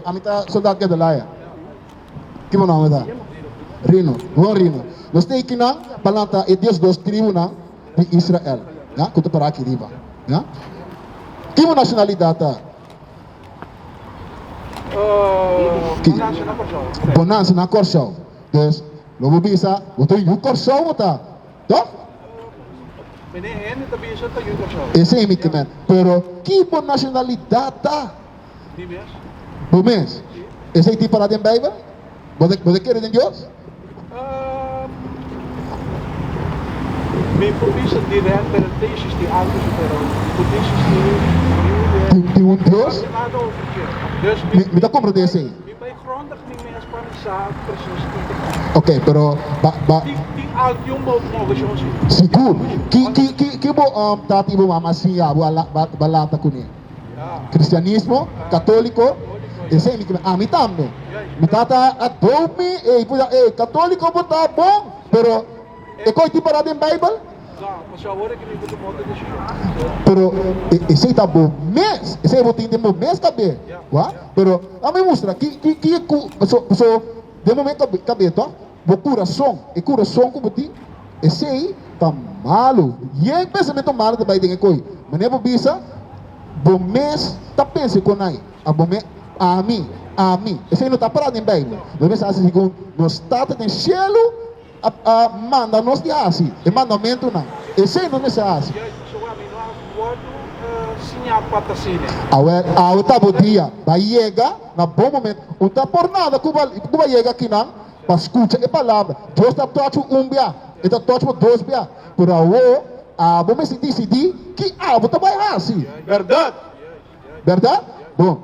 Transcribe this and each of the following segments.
Ami ta Soldaat Gedaliah. Ki bo nòmber ta? Rino. Bon Rino. Nos ta ekinan pa lanta e 12 tribunan di Israel, ya, ku ta pará aki riba, ya. Ki bo nashonalidat ta? Bo nase na Kòrsou. Bo nase na Kòrsou. Dus, lo bo bisa, bo ta yu Kòrsou bo ta, tòg? Mene hende ta bisa ta yu Kòrsou. Esei mi ke men. Pero, ki bo nashonalidat ta? Mi mes. Bo mes? Si. Esei tin pará den Beibel? Bo ta, bo ta kere den Dios? Mi por bisa direct, pero ta existi algo si, pero por ta existi Tin, tin un Dios? Dus Mi, mi ta comprende esei. Mi bai grondig mi mes pa mi sa precies ki ta pasa. Ok, pero ba, ba. Tin, tin algun moveshon si. Sigur. Ki, ki, ki, ki bo tata i bo mama a siña bo a la, ba, ba lanta kuné? Cristianismo, católico, esey mi kier, ami tambe. Mi tata a doop mi, ey por ya, ey católico bo ta bon, pero e koe tin pará den Bijbel? Pero esey ta bo mes, esey bo tin den bo mes kabe, wak? Pero ami mustra ki ki ki ku paso paso den bo mes kabe to, bo kurason, e kurason ku bo tin, Esei ta malu. Yen pensamentu malu ta bai den e koi. Manera bo bisa, bo mes ta pensa kon ai. A bo me, ami, ami. Esei no ta pará den Beibel. Nos mester hasi segun nos Tata den shelu a a manda nos di hasi, e mandamentunan. Esei nos mester hasi. Awel, awe ta bo dia. Bai yega na bon momento. Un ta por nada ku bo a yega akinan. Pa skucha e palabra. Dios ta touch bo un bia, e ta touch bo dos bia, pero awo abo mester disidí ki abo ta bai hasi. Bèrdat? Bèrdat? Bon.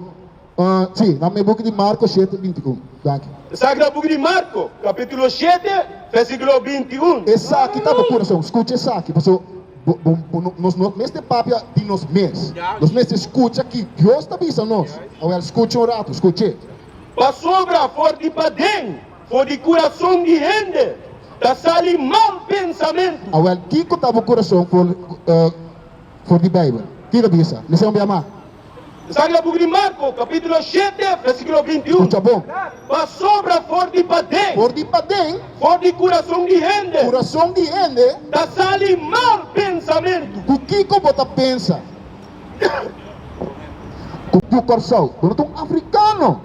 Sí, na mi buki di Marko shete, 21. Danki. Esaki ta buki di Marko, kapítulo shete, versíkulo 21. Esaki ta bo kurason. Skucha esaki, pasobra bo, bo, bo, nos no mester papia di nos mes. Nos mester skucha ki Dios ta bisa nos. Awèl, skucha un ratu, skuch'é. Pasobra for di paden, for di kurason di hende, ta sali mal pensamentu. Awel, kiko ta bo kurason for for di Beibel? Kiko ta bisa? Lesa un bia mas. Esaki ta buki di Marko, kapítulo shete, versíkulo 21. Skucha bon. Pasobra for di paden. For di paden. For di kurason di hende. Kurason di hende. Ta sali mal pensamentu. Ku kiko bo ta pensa? Ku yu Kòrsou. Bo no ta un afrikano,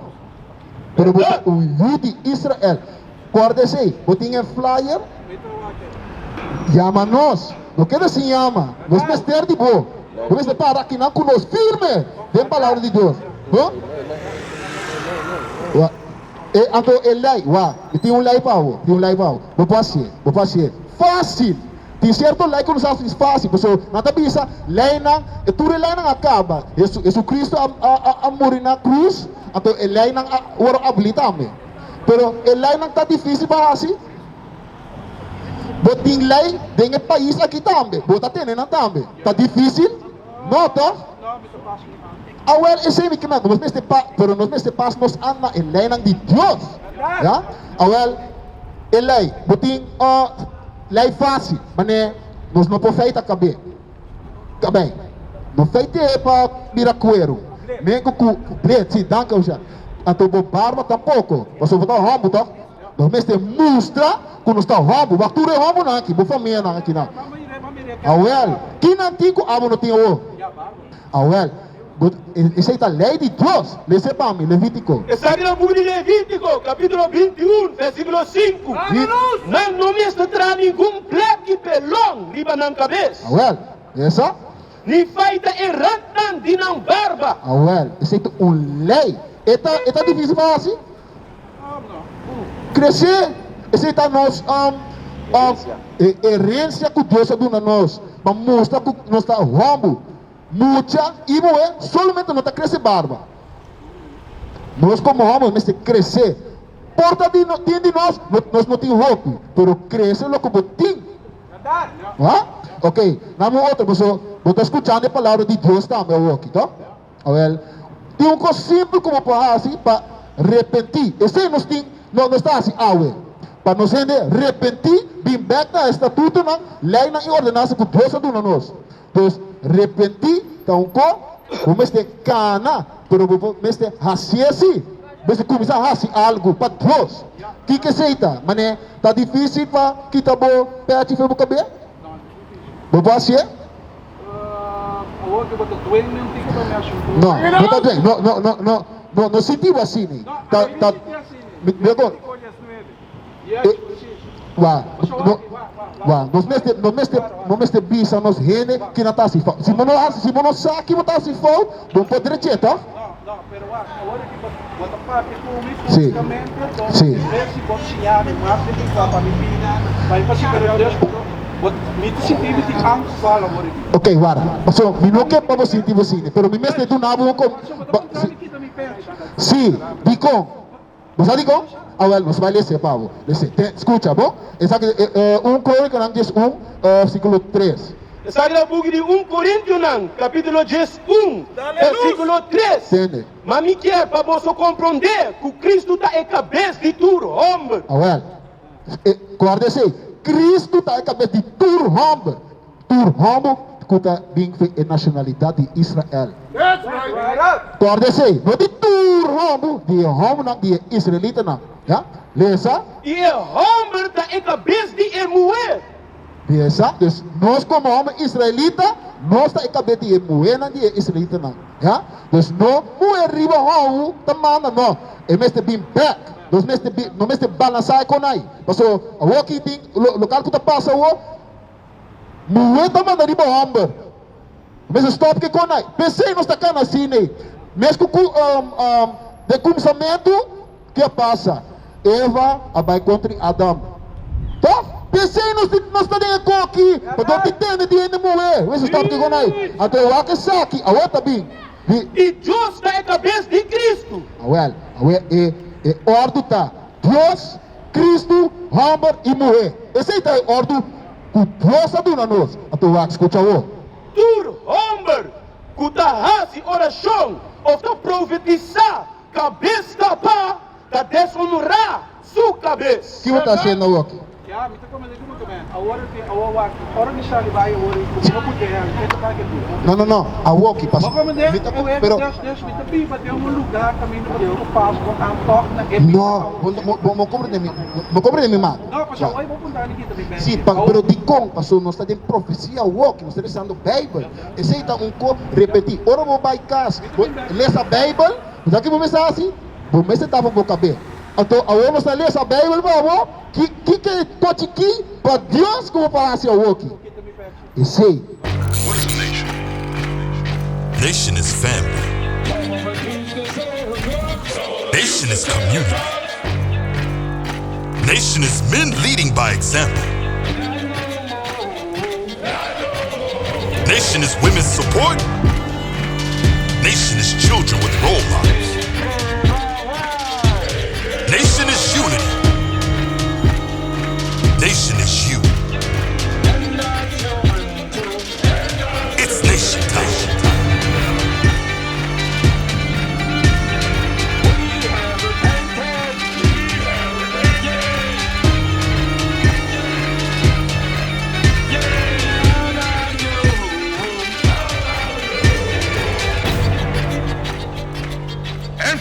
pero bo ta un yu di Israel. Kòrda esei. Bo tin e flyer? Yama nos. No keda sin yama. Nos mester di bo. Bo mester para akinan ku nos firme den Palabra di Dios. Bo? Wa. E, anto e lei. Wa. Mi tin un lei pa bo. Mi tin un lei pa bo. Bo por hasié. Bo por hasié. Fásil. Tin sierto lei ku nos a hasi fásil, pasobra nan ta bisa leinan, e tur e leinan a kaba. Hesu, Hesukristu a, a, a muri na krus, anto e leinan a wòrdu abolí tambe. Pero e leinan ta difísil pa hasi. Bo tin lei den e pais aki tambe, bo ta tene nan tambe. Ta difísil? No, tòg? Awèl, esei mi ke manda, nos mester pa, pero nos mester pas nos an na e leinan di Dios. Ya? Awèl, e lei, bo tin, Lei fácil, manera nos no por feita kabé, kabei. No feit'é pa bira kueru, men ku ku blet, sí, danki Ocean. Anto bo barba tampoko, pasobra bo ta hòmbu tòg? Nos mester mustra ku nos ta hòmbu. Wak tur e hòmbunan aki, bo famianan akinan. Awèl, kinan tin ku abo no tin awor? Awèl, bo, esei ta lei di Dios. Lese pa mi, Levítiko. Esaki ta buki di Levítiko, kapítulo 21, versíkulo 5. Nan no mester traha ningun plek di pelon riba nan kabes. Awèl, lesa. Ni faita e rantnan di nan barba. Awèl, esei ta un lei. E ta, e ta difísil pa hasi? Kresé, esei ta nos herensia ku Dios a duna nos, pa mustra ku nos ta hòmbu. Mucha i muhé solamente no ta krese barba. Nos komo hòmber mester kresé. Por ta di tin di nos, nos no tin hopi, pero krese loke bo tin. Ha? Ok, nan un otro, paso bo ta skuchando e palabra di Dios tambe awoki, to? Awel, tin un kos simpel ku bo por hasi pa repentí. Esei nos tin, nos ta hasi awe. Pa nos hende repentí, bin bèk na e statutonan, leinan i ordenansa ku Dios a duna nos. Dus, repentí ta un ko, bo mester kana, pero bo mester hasié sí. Mester kuminsá hasi algu pa Dios. Kiko esei ta? Manera ta difísil pa kita bo pèchi for bo kabes? Bo por hasié? No, no ta dweng. No, no, no, no, no, no sinti bo asina. Ta, ta, mi, mi kon. Wa, no, wa, nos mester, no mester, no mester bisa nos hende ki nan ta hasi fout. Si bo no hasi, si bo no sa ki bo ta hasi fout, bo no por drech'é, tòg? Si, si. Ok, wara. Paso, mi no ke pa bo sinti bo asina, pero mi mester duna bo un kom, ba, si, si, dikon? Bo sa dikon? Awel, nos bai lese pa bo. Lese, te, skucha, bo? Esaki e, 1 Krónikanan 11, versíkulo 3. Esaki ta buki di 1 Korintionan, kapítulo 11, versíkulo 3. Tende. Ma mi kier pa boso komprondé ku Kristu ta e kabes di tur hòmber. Awel, e, kòrda esei, Kristu ta e kabes di tur hòmber. Tur hòmber ku ta bin fe e nashonalidat di Israel. Kòrda esei, no di tur hòmber, di e hòmbernan di e israelitanan. Ya? Lesa. I e hòmber ta e kabes di e muhé. Lesa. Dus, nos komo hòmber israelita, nos ta e kabes di e muhénan di e israelitanan. Ya? Dus, no muhé riba hòmber ta manda, no. E mester bin bèk. Nos mester bin, nos mester balansá e konai. Pasobra awor ki tin, lokal ku ta pasa awor, Muhé ta manda riba hòmber. Mester stòp ke konai. P'esei nos ta kana asina. Mes ku ku den kumsamentu, ke a pasa? Eva a bai kontra di Adam. Tòg? P'esei nos nos ta den e koki, pasobra tin tende di hende muhé. Mester stòp ke konai. Anto wak esaki, awor ta bin di. I Dios ta e kabes di Kristu. Awèl, awor e e òrdu ta, Dios Kristu, hòmber i muhé. Esei ta e òrdu ku Dios a duna nos. Anto wak, skucha awor. Tur hòmber ku ta hasi orashon òf ta profetisá kabes tapá ta desonrá su kabes. Ki bo ta hasiendo awor aki? Ya, mi ta komende ku bo tambe. Awor ki, awor wak, ora mi sali bai awor i ku mi no pudi hel, ke ta bai ke dura? No, no, no, awor ki pas. Bo komende? Mi ta Awor, pero. Des, des, mi ta biba den un lugar kaminda bo tin ku pas bo an tòg na e bida No, awor. bo, bo, bo, bo komprende mi, bo komprende mi mal. No, pasobra Wak. awor bo puntra mi kita mi bende. Si, pa, Awor. pero dikon? Pasobra nos ta den profesia awor ki nos ta lesando Beibel. Esei ta un ko repetí. Ora bo bai kas, Mi ta bo bin bèk. lesa Beibel, bo sa ki bo mester hasi? Bo mester tapa bo kabes. Anto awor nos ta lesa Beibel pa bo. Ki kiko e kochi ki pa Dios ku bo por hasi awoki? Esei. What is a nation? Nation is family. Nation is community. Nation is men leading by example. Nation is women's support. Nation is children with role models. Nation is unity. Nation is you. It's nation time. And